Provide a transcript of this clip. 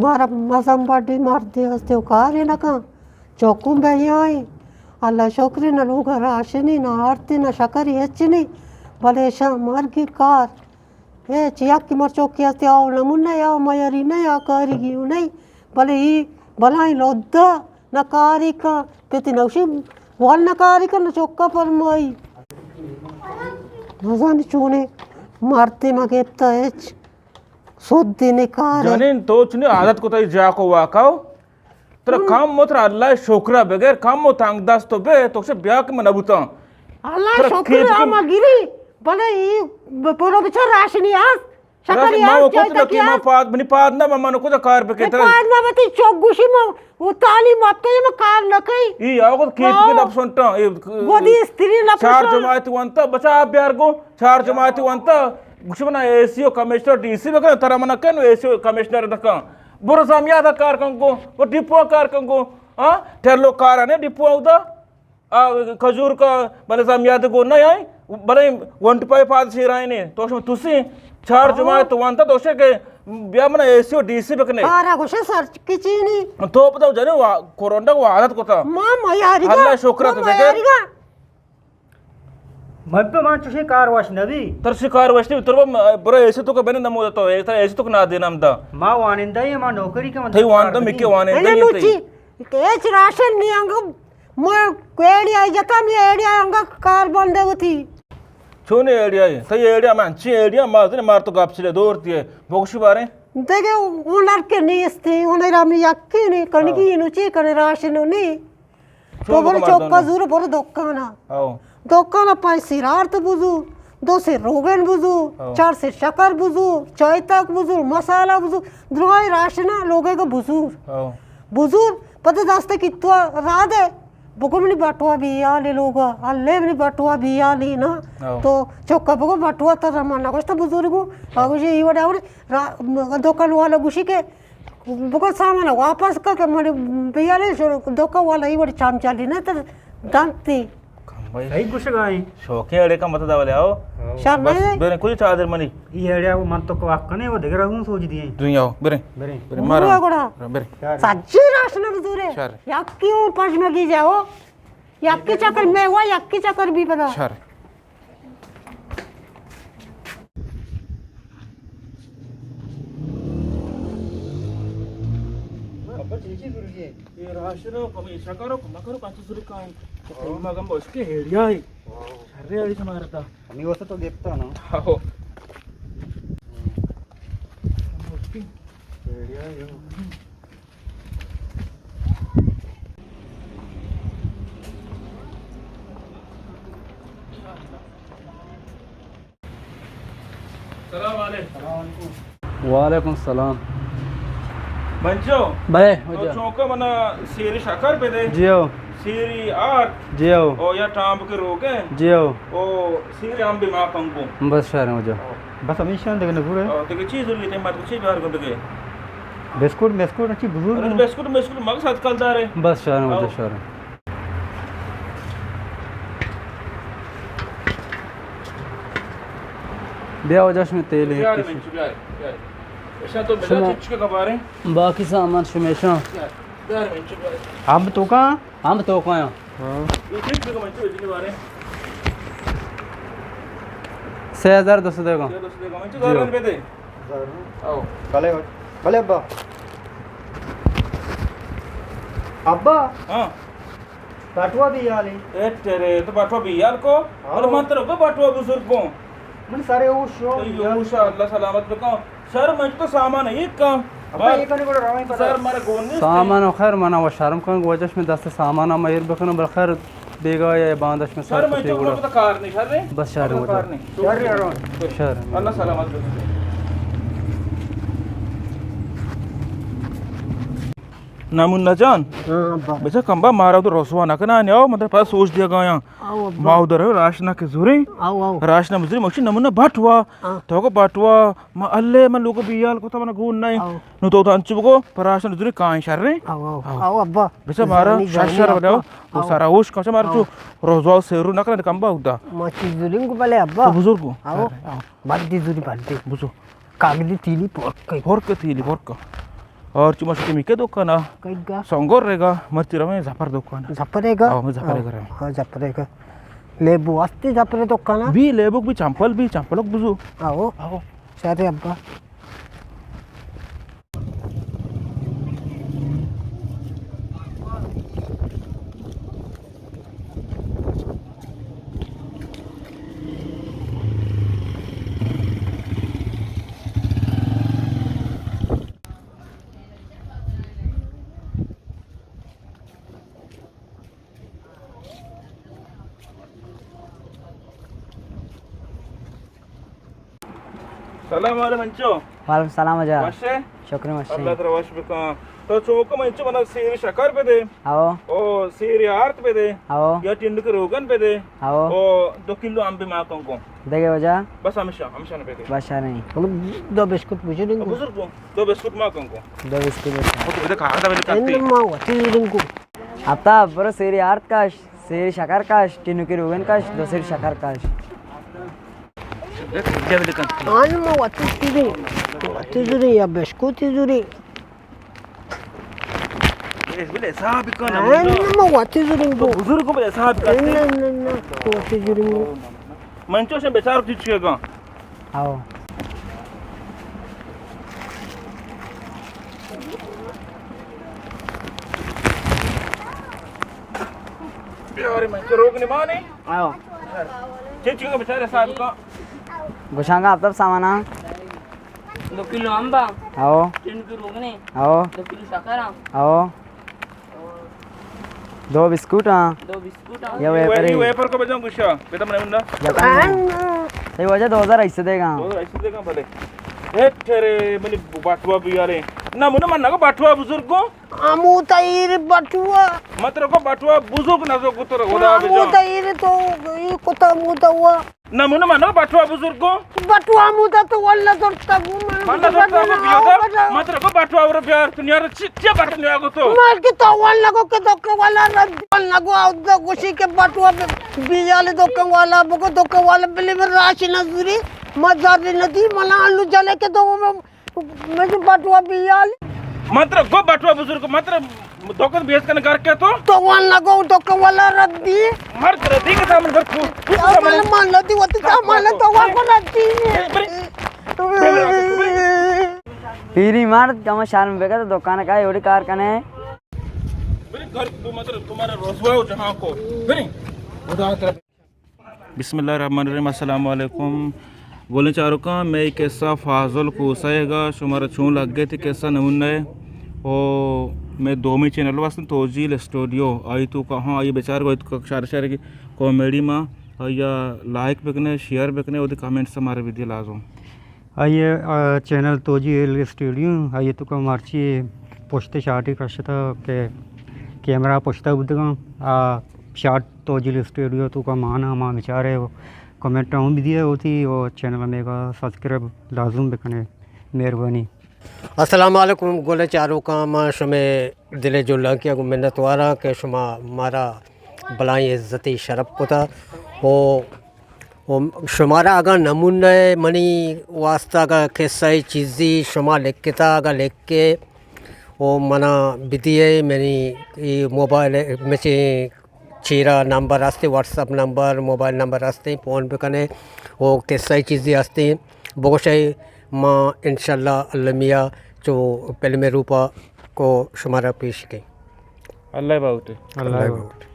مارا مزن بڈی مردی ہستی و کاری نکن۔ چوکوں بہیائیں۔ اللہ شکر نہ لوگ راشنی، نہ آرتی، نہ شکری ہچنی۔ بلے شاہ مرگی کار۔ اے چیاکی مر چوکی ہستی آو نمون نہ یا میاری نہ یا کاریگی نہیں۔ بلے ای بلائیں لودا نہ کاری کا۔ کتی نوشی ول نہ کاری کا نہ چوکا پرمائی۔ نزانی چونے مردی ما گپتا ہچ۔ سود دینے کار ہے۔ جنین، تو چنی عادت کو تئی جاکو واکاو؟ ترا کم و ترا اللہ شکر بغیر کم و تنگ دست تو بے، تو سے بیا کہ من نبوتاں۔ اللہ ترا شکر کیت کہ ہم گری، بلے ای ب-، پورا بچار راشنی آس، شکر راشن ما یار، کو چاہتا کت کہ کہ ما آس۔ پاد، منی پاد نہ، من کو کار بکے ترا۔ پاد نہ بتی چوک گوشی ما، وہ تعلیم آپ تو یہ ما کار نہ کئی۔ ای آو کو کیت کہ ہاں۔ نہ سنتا، اے گودی استری نہ چار پسند۔ جماعت وانتا، بچا آپ بیار گو۔ چار جماعتی وانتا، گوشی منا اے سی او کمشنر ڈی سی بکن، ترا منا کن اے سی او کمشنر دکن۔ برو زامیاتا کار کن گو، و ڈپو کار کن گو۔ ہاں، ٹیلو کار نے ڈپو اودا۔ آ، کھجور کا، بلے زامیات گو نہ آئیں، بلے ونٹ پائے پاد شیرائیں نے۔ تو شما تسی چار ہاں۔ جماعت وانتا تو شے کہ بیا منا اے سی او ڈی سی بکنے۔ کارا گوشے سر کچینی۔ تو پتہ جنے وا-، کورونا کو عادت کو تھا۔ ما میاری گا۔ اللہ شکر ما تو بغیر۔ میاری گا۔ من پہ من چوشیں کار وش نبی۔ ترسی کار وش نبی، تر برو ایسے تو کہ بنے نمودا تو، اے تر ایسے تو کہ نہ دینا ہم دا۔ ما وانندہ ہی، ما نوکری کہ من تئی وانندہ، مکے وانندہ انا ہی تئی۔ نوچی، کہ ایچ راشن نی انگ، ما ایڑی آئی جتا، می ایڑی آئی انگ کار بندے ہوتی۔ چون ایڑی آئی؟ تئی ایڑی آئی، من چی ایڑی آئی، ما زن مار تو گپ چلے دور دیے، بگوشی بارے۔ دیگه ہنر کہ نیستی، ہنر ہم یکی نی، کنگی نو چی کنے راشن نی۔ تو برو چوکا زور برو دکانا۔ او۔ دکانا پنچ سیر آرت بزور، دو سیر روگن بزور، او۔ چار سیر شکر بزور، چائے تاک بزور، مسالہ بزور، درائیں راشنا لوگے گا بزور۔ او۔ بزور، پتہ دست کی تو را دے، بگو منی بٹوا بیالی لوگا، اللہ منی بٹوا بیالی نا۔ او۔ تو چوکا بگو بٹوا تر من نگوشتا بزرگو، آگوشی ای وڑا وڑا را-، دکان والا گوشی کہ بگو سامان واپس کر کہ منی بیالے شو دکان والا ای وڑی چام چالی نہ تر دانتی۔ صحیح گوشگائیں۔ شوقیں اڑے کا مت دا والے آؤ۔ شر بس نہیں۔ بریں کجا چادر منی۔ ای اڑے آؤ من تو کو حق نہیں، وہ دیگر ہوں سوچ دیے۔ دنیا آؤ، بریں۔ بریں۔ بریں، مارا۔ بریں گڑا۔ بریں۔ سجی راشن بزورے۔ شر۔ یکی ہوں پشمگی جاؤ۔ یکی چکر میں ہوا، یکی چکر بھی بدا۔ شر۔ ابا چیچی زورگی ہے؟ یہ راشن ہو، کمی شکر ہو، کم کرو، پانچ سو روپے کا ہے۔ تو ما گم بس کے ہیڑیا ہے۔ شرے والی تمہارا تھا۔ ہمیں واسطے تو گپتا نا۔ ہاں۔ ہم اس کی ہیڑیا ہے۔ سلام علیکم۔ وعلیکم السلام۔ بنچو۔ بلے، تو واجہ۔ چونکا منا سیری شکر بدے۔ جی ہو۔ سیری آرت۔ جی ہو۔ او یا ٹامب کے روگے۔ جی ہو۔ او سیری ہم بھی ما پنگو۔ بس شہر واجہ۔ بس ہمیشہ دگہ نہ پورے۔ او دگہ چیز ضروری ہے، مت چیز بار کو دگہ۔ بسکٹ، مسکٹ اچھی بزرگ ارے ہوں۔ بسکٹ، مسکٹ مگ ساتھ کل دارے۔ بس شہر واجہ، او۔ شہر۔ بیا واجہ شمے تیل ہے بیا کسی۔ رمین چو، بیا، بیا۔ اشاں تو بجا شما چچ کے کباریں۔ باقی سامان شمیشاں۔ بیا، بیا رمین چو، بیا۔ ہم تو کا؟ ہم تو کا؟ ہاں۔ یہ چچ کے کباریں، چو اتنی باریں۔ سہ ہزار دو سو دے گا۔ سہ ہزار دو سو دے گا، من چو جی۔ ہزار رمین پہ دے۔ ہزار رمین۔ آؤ۔ بلے، بلے ابا۔ ابا۔ ہاں۔ بٹوا بیالی۔ اے تیرے تو بٹوا بیال کو؟ ہاں۔ اور من تر کو بٹوا بزرگ کو۔ من سارے ہوش ہو۔ اے ہوش اللہ سلامت بکن۔ سر من تو سامان ایک کا۔ ابا، یہ کنے بڑا رویں پتا۔ سر مارا گون نہیں۔ سامان و خیر منا و شرم کن گوجش میں دست سامان ہم ایر بکنو بل خیر بیگا یا باندش میں سر سر من تو پتیگڑا۔ پتا کار نہیں، شر نہیں۔ بس شر ہم وجہ۔ کار نہیں۔ شر ہے رویں۔ شر۔ اللہ سلامت بکن۔ نمونہ جان۔ ہاں، ابا۔ بچا کمبا مارا تو رسوا نہ کنا، نیاؤ، مطلب، پس سوچ دیا گایا۔ آؤ، ابا۔ ما ادھر راشنا کے زوریں۔ آؤ، آؤ۔ راشنا مزوریں، مکشی نمونہ بٹوا۔ ہاں۔ تو کو بٹوا، ما اللہ، من لوگ بیال کو تو من گون نہیں۔ آؤ۔ نو تو تو انچو بگو، پر راشنا زوریں کائیں شر رے۔ آؤ، آؤ۔ آؤ۔ آؤ، ابا۔ بچا مارا زانی، زانی، شر شر ابا۔ بناؤ۔ تو آؤ۔ سارا ہوش کچا مارا آؤ۔ چو رسوا سیرو نہ کنا کمبا ادا۔ ما چیز زوریں کو بلے ابا۔ تو بزرگ کو۔ آؤ۔ شر رے، آؤ۔ بلدی زوری بلدی۔ بزرگ۔ کاغذی تیلی پورک کئی۔ پورک تیلی پورک۔ اور چی مشکل میکے دکانا؟ کئی گا؟ سنگور ریگا، مرچی رویں زپر دکانا۔ زپر ریگا؟ آو، میں زپر ریگا رویں۔ ہاں، زپر ریگا۔ لیبو استی زپر دکانا؟ بی لیبو بی چمپل بی چمپلک بزو۔ آو۔ آو۔ شارے ابا۔ سلام علیکم انچو۔ وعلیکم سلام اجا۔ وش ئے؟ شکر وش ئے۔ اللہ ترا وش بکن۔ تو چوک منچو منا سیر شکر بدے۔ آو۔ او سیر آرت بدے۔ آو۔ یا ٹنڈک روگن بدے۔ آو۔ او دو کلو امب ما کن کو۔ دگہ وجہ؟ بس ہمیشہ، ہمیشہ نہ بدے۔ بس نہیں۔ دو بسکٹ بزرگ۔ بزرگ کو۔ دو بسکٹ ما کن کو۔ دو بسکٹ بزرگ۔ او تو بدے کھا دا بدے کرتے۔ ما وتی زرنگ کو۔ آفتاب، برو سیری آرت کش، سیری شکر کش، ٹینوکی روگن کش، دو سیری شکر کش۔ آن ما وتی زوری، وتی زوری یا بشکوتی زوری۔ بلے حساب کن۔ آن ما وتی زوری گو۔ بزرگ کو بلے حساب کن۔ نہ، نہ، نہ، وتی زوری گو۔ من چوشیں بچار تو چیئے گا؟ آو۔ بیارے من چروک نمانے۔ آو۔ چی چیئے بچارے صاحب کا؟ گوشاں گا آفتاب سامانا۔ دو کلو امبا۔ آو۔ تین کلو روگنے۔ آو۔ دو کلو شکر۔ آو۔ دو بسکوٹ ہاں۔ دو بسکوٹ ہاں۔ یا ویپر ویپر کو بجاؤں گشا۔ بیتا من اندا۔ تے وجہ دو ہزار ایسے دے گا۔ دو ہزار ایسے دے گا بھلے۔ اے تیرے منی بٹوا بیارے۔ نہ من من نگو بٹوا بزرگ کو۔ امو تیر بٹوا۔ متر کو بٹوا بزرگ نزو کو تو خدا بجا۔ امو تیر تو ای کتا امو توا۔ نمونہ منو بٹوا بزرگو۔ بٹوا مودا تو واللہ زرتا گو من۔ واللہ زرتا گو بیودا۔ متر کو بٹوا ور بیار تو نیار چی چی بٹ نیا گو تو۔ مال کی تو واللہ گو کہ دکہ والا رد واللہ گو او گوشی کہ بٹوا بیال دکہ والا بگو دکہ والا بلی من راشی نزوری۔ مزار ندی منا الو جلے کہ دو مجھے بٹوا بیال۔ متر گو بٹوا بزرگ متر دوکت بیس کن گھر کے تو۔ تو وان لگو دوکت والا ردی۔ مرد ردی کے سامنے گھر کو۔ سامان مان لو دی وتی سامان تو وان کو ردی۔ پیری مرد کم شرم بکت دکان کا ایوڑی کار کنے۔ میرے گھر کو مطلب تمہارا رسوا ہو جہاں کو۔ میرے خدا کرے۔ بسم اللہ الرحمن الرحیم۔ السلام علیکم۔ گلیں چاروکاں، مئے قصہ فاضل کوسہ ءِ گا، شمارا چون لگے تی قصہ نمونہ ءَ؟ او مئے دومی چینل واسطے توجیل اسٹوڈیو، آئی تو کہاں آئی بچار گو تو شار شار کی کامیڈی ما، آیا لائک بکنے، شیئر بکنے، اودی کمنٹس مارا بدی لازم۔ آئی ءِ، آ، چینل توجیل اسٹوڈیو، آئی تو کا مرچی پشت شاٹی کشتا کہ کیمرہ پشتا بودگاں، آ، شاٹ توجیل اسٹوڈیو تو کا مانا ما بچارے و کمنٹ ہم بدیے ہوتی و چینل میگا سبسکرائب لازم بکنے۔ مہربانی۔ السلام علیکم گل چاروکاں، ما شمے دل جولانکیا گو منت واراں کہ شما مارا بلائیں عزتی شرپ کتا و، و شمارا اگاں نمونہ منی واسطہ اگاں قصہ چیزی شما لکھتا اگاں لکھے و منا بدیے منی ای موبائل مچے چیرا نمبر ہستے، واٹس اپ نمبر، موبائل نمبر ہستے، فون بکنے، او قصہ چیزی ہستے، بگوشے ما انشاءاللہ المیہ چو فلم روپا کو شمارا پیش کے۔ اللہ باوتے۔ اللہ باوتے۔